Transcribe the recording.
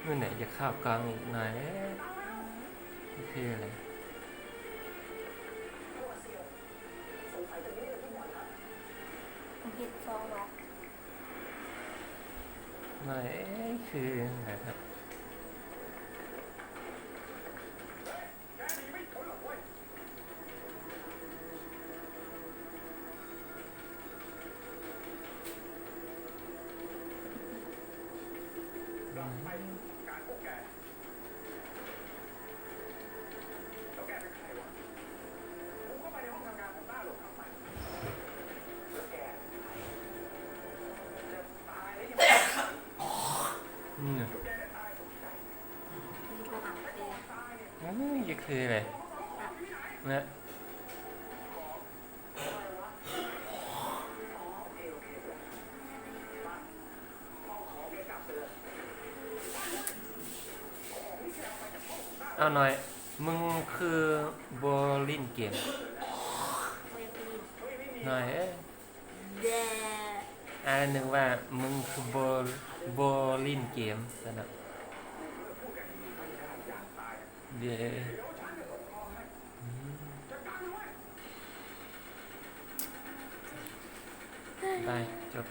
ມື້ນີ້ຢາກເຂົ້າກ້ອງອີກໜ້ອຍເດ້. ຄືເລີຍ ເຮັດຟອງວ່າ ໜ້ອຍເອີຍ ຄືແບບ ອືມ ເອີຍ ຢ່າຄືເລີຍນະ. ເອົາໜ້ອຍ ມຶງຄືບໍ່ຫຼິ້ນເກມ? ໜ້ອຍເອີຍ ອ້າຍນຶກວ່າມຶງຄືບໍ່ ບໍ່ຫຼິ້ນເກມຊັ້ນນະ. ເຢ້ ອືມ ໄດ້ ຈົບ.